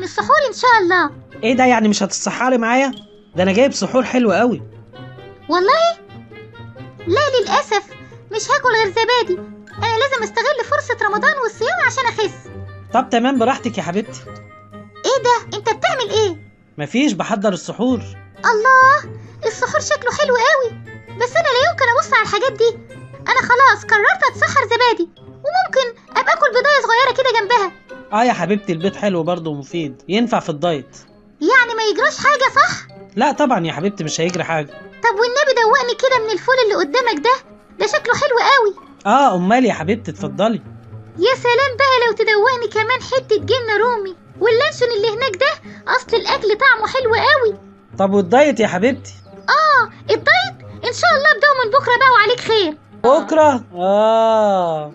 السحور ان شاء الله. ايه ده، يعني مش هتتسحري معايا؟ ده انا جايب سحور حلو قوي. والله لا، للاسف مش هاكل غير زبادي. انا لازم استغل فرصة رمضان والصيام عشان اخس. طب تمام، براحتك يا حبيبتي. ايه ده، انت بتعمل ايه؟ مفيش، بحضر السحور. الله، السحور شكله حلو قوي، بس انا لا يمكن ابص على الحاجات دي. انا خلاص قررت اتسحر زبادي، وممكن ابقى اكل بيضايه صغيرة كده جنبها. اه يا حبيبتي، البيض حلو برضه ومفيد، ينفع في الدايت. يعني ما يجراش حاجة صح؟ لا طبعا يا حبيبتي، مش هيجري حاجة. طب والنبي دوقني كده من الفول اللي قدامك ده، ده شكله حلو قوي. اه امال يا حبيبتي، اتفضلي. يا سلام بقى لو تدوقني كمان حتة جبنه رومي واللانشون اللي هناك ده، اصل الاكل طعمه حلو قوي. طب والدايت يا حبيبتي؟ اه الدايت ان شاء الله ابدأه من بكره بقى، وعليك خير. بكره؟ اه.